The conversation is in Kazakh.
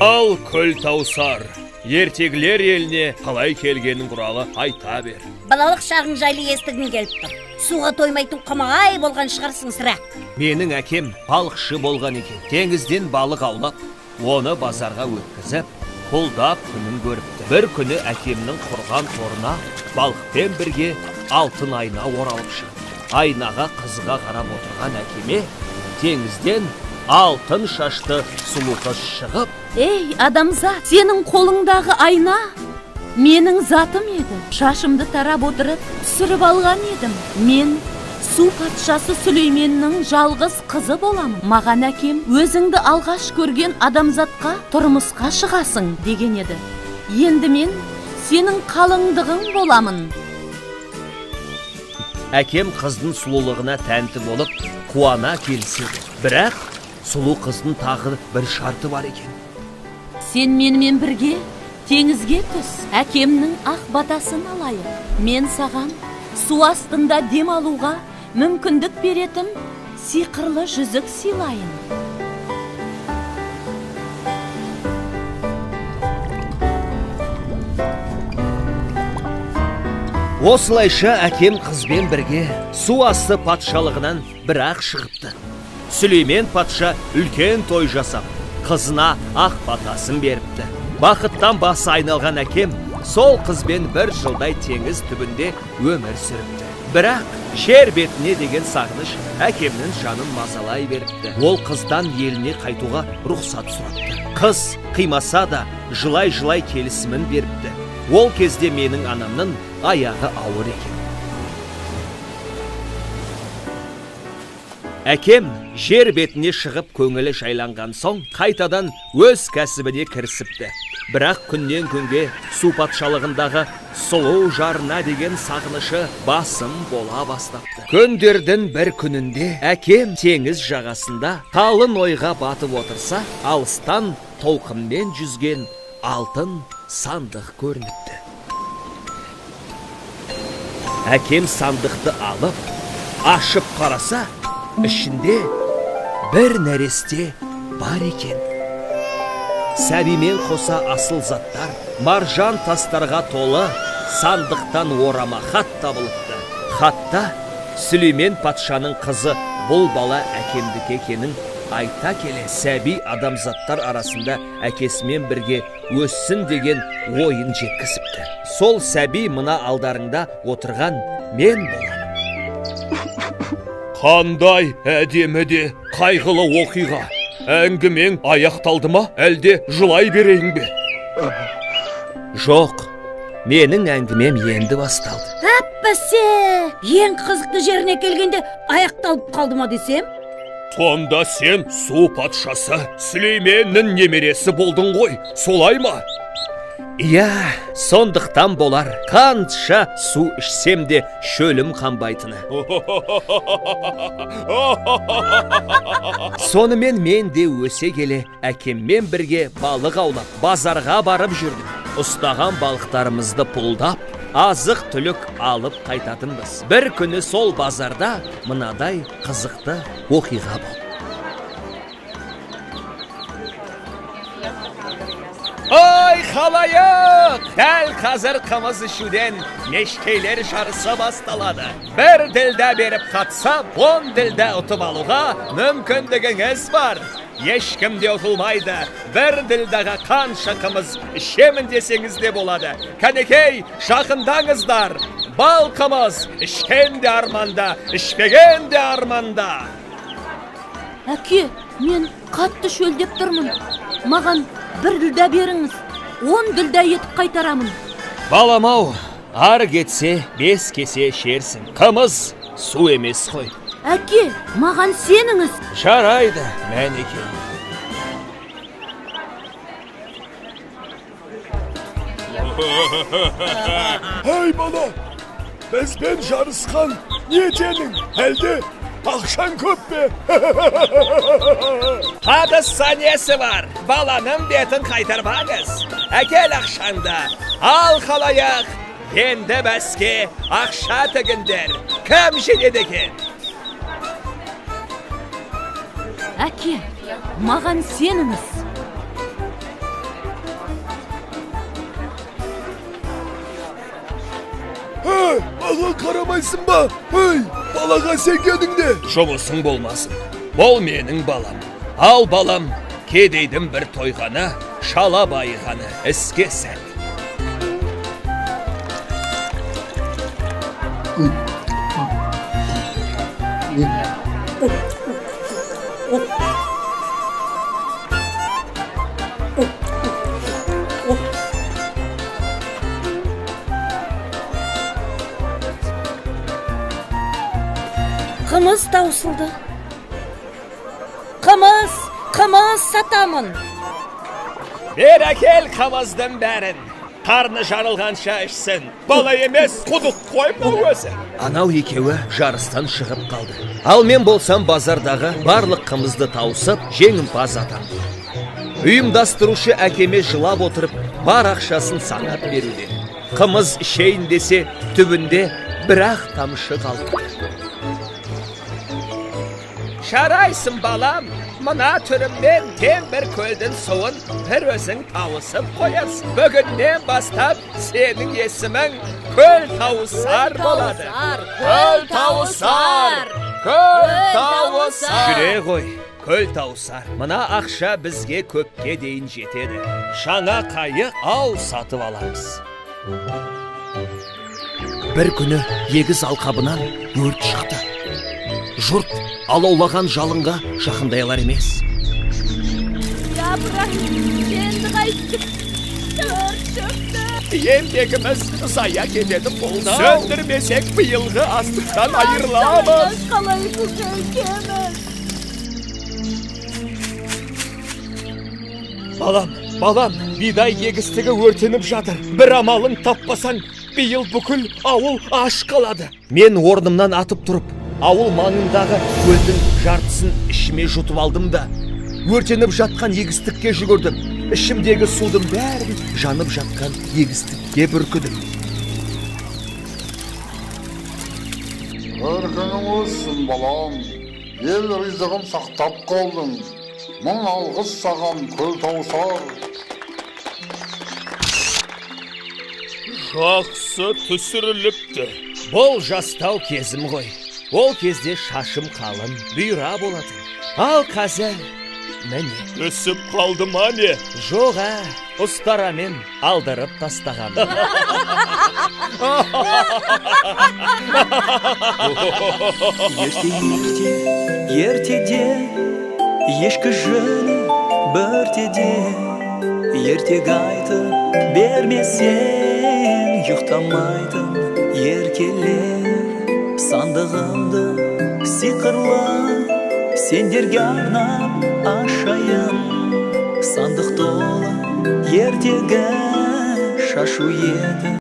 Ал Күлтаусар, ертегілер еліне қалай келгенің туралы айта бер. Балалық шағың жайлы естігім келіп тұр. Суға тоймайтын қомағай болған шығарсың сірә. Менің әкем балықшы болған екен. Теңізден балық аулап, оны базарға өткізіп, пұлдап күнін көріпті. Бір күні әкемнің құрған торына балықпен бірге алтын айна оралып шығыпты. Айнаға қызыға қарап отырған әкеме теңізден алтын шашты сұлу қыз шығып, Ей, адамзат, сенің қолыңдағы айна менің затым еді. Шашымды тарап отырып, түсіріп алған едім. Мен су патшасы Сүлейменнің жалғыз қызы боламын. Маған әкем өзіңді алғаш көрген адамзатқа тұрмысқа шығасың деген еді. Енді мен сенің қалыңдығың боламын. Әкем қыздың сұлулығына тәнті болып, қуана келіседі. Бірақ сұлу қыздың тағы бір шарты бар екен. Сен менімен бірге теңізге түс, әкемнің ақ батасын алайық. Мен саған су астында дем алуға мүмкіндік беретін сиқырлы жүзік сыйлайын. Осылайша әкем қызбен бірге су асты патшалығынан бірақ шығыпты. Сүлеймен патша үлкен той жасап, қызына ақ батасын беріпті. Бақыттан басы айналған әкем сол қызбен бір жылдай теңіз түбінде өмір сүріпті. Бірақ жер бетіне деген сағыныш әкемнің жанын мазалай беріпті. Ол қыздан еліне қайтуға рұқсат сұрапты. Қыз қимаса да жылай-жылай келісімін беріпті. Ол кезде менің анамның аяғы ауыр екен. Әкем жер бетіне шығып көңілі жайланған соң қайтадан өз кәсібіне кірісіпті. Бірақ күннен күнге су патшалығындағы сұлу жарына деген сағынышы басым бола бастапты. Күндердің бір күнінде әкем теңіз жағасында қалың ойға батып отырса, алыстан толқынмен жүзген алтын сандық көрініпті. Әкем сандықты алып, ашып қараса, ішінде бір нәресте бар екен. Сәбимен қоса асыл заттар, маржан тастарға толы сандықтан орама хат табылыпты. Хатта Сүлеймен патшаның қызы бұл бала әкемдікі екенін айта келе, сәби адамзаттар арасында әкесімен бірге өссін деген ойын жеткізіпті. Сол сәби мына алдарыңда отырған мен боламын. Қандай әдемі де қайғылы оқиға. Әңгімең аяқталды ма, әлде жылай берейін бе? Жоқ, менің әңгімем енді басталды. Әппәсе, ең қызықты жеріне келгенде аяқталып қалды ма десем? Сонда сен су патшасы Сүлейменнің немересі болдың ғой, солай ма? Иә, сондықтан болар, қанша су ішсем де шөлім қанбайтыны. Сонымен мен де өсе келе әкеммен бірге балық аулап, базарға барып жүрдім. Ұстаған балықтарымызды пұлдап, азық түлік алып қайтатынбыз. Бір күні сол базарда мынадай қызықты оқиға болды. Ой, халайық! Дәл қазір қымыз ішуден мешкейлер жарысы басталады. Бір ділдә беріп қатса, 10 ділдә ұтып алуға мүмкіндігіңіз бар. Ешкім де ұтылмайды. Бір ділдәға қанша қымыз ішемін десеңіз де болады. Кәнекей, жақындаңыздар. Бал қымыз ішкен де арманда, ішпеген де арманда. Әке, мен қатты шөлдеп тұрмын. Маған бір ділдә беріңіз, 10 ділдә етіп қайтарамын. Балам-ау, ары кетсе 5 кесе ішерсің. Қымыз су емес қой. Әке, маған сеніңіз. Жарайды, мәнеке. Ей бала, бізбен жарысқан не денің, әлде ақшаң көп пе? Қатысса несі бар, баланың бетін қайтармаңыз. Әкел ақшаңды, ал халайық, енді бәске ақша тігіндер. Кім жеңеді екен? Әке, маған сеніңіз. Маған қарамайсың ба? Ей, балаға сенгенің не? Жұмысың болмасын. Бұл менің балам. Ал балам, кедейдің бір тойғаны, шала байығаны, іске сәт. Қымыз таусылды. Қымыз, қымыз сатамын. Бер әкел қымыздың бәрін. Қарны жарылғанша ішсін. Бала емес, құдық қой мынау өзі. Анау екеуі жарыстан шығып қалды. Ал мен болсам базардағы барлық қымызды тауысып, жеңімпаз атандым. Ұйымдастырушы әкеме жылап отырып, бар ақшасын санап беруде. Қымыз ішейін десе, түбінде бір-ақ тамшы қалыпты. Жарайсың балам, мына түріммен тең бір көлдің суын бір өзің тауысып қоярсың. Бүгіннен бастап сенің есімің Көл Тауысар болады. Көл Тауысар! Көл Тауысар! Жүре ғой, Көл Тауысар. Мына ақша бізге көпке дейін жетеді. Жаңа қайық ау сатып аламыз. Бір күні егіз алқабынан өрт шықты. Жұрт алаулаған жалынға жақындай алар емес. Япырай, енді қайттік. Өрт шықты. Еңбегіміз зая кететін болды. Сөндірмесек биылғы астықтан айырыламыз. Қалай күтеміз? Балам, балам, бидай егістігі өртеніп жатыр. Бір амалын таппасаң, биыл бүкіл ауыл аш қалады. Мен орнымнан атып тұрып, ауыл маңындағы көлдің жартысын ішіме жұтып алдым да, өртеніп жатқан егістікке жүгірдім. Ішімдегі судың бәрін жанып жатқан егістікке бүркідім. Өркенің өссін, балам. Ел ризығын сақтап қалдың. Мың алғыс саған, Көл Тауысар. Жақсы түсіріліпті. Бұл жастау кезім ғой. Ол кезде шашым қалын, бұйра болатын. Ал қазір міне. Өсіп қалды ма не? Жоқ, ұстарамен алдырып тастаған. Ерте, ерте, ертеде, ешкі жүні біртеде, ертек айтып бермесең, ұйықтамайтын еркелер. Сандығымды сиқырлы сендерге арнап ашайын. Сандық толы ертегі шашу еді.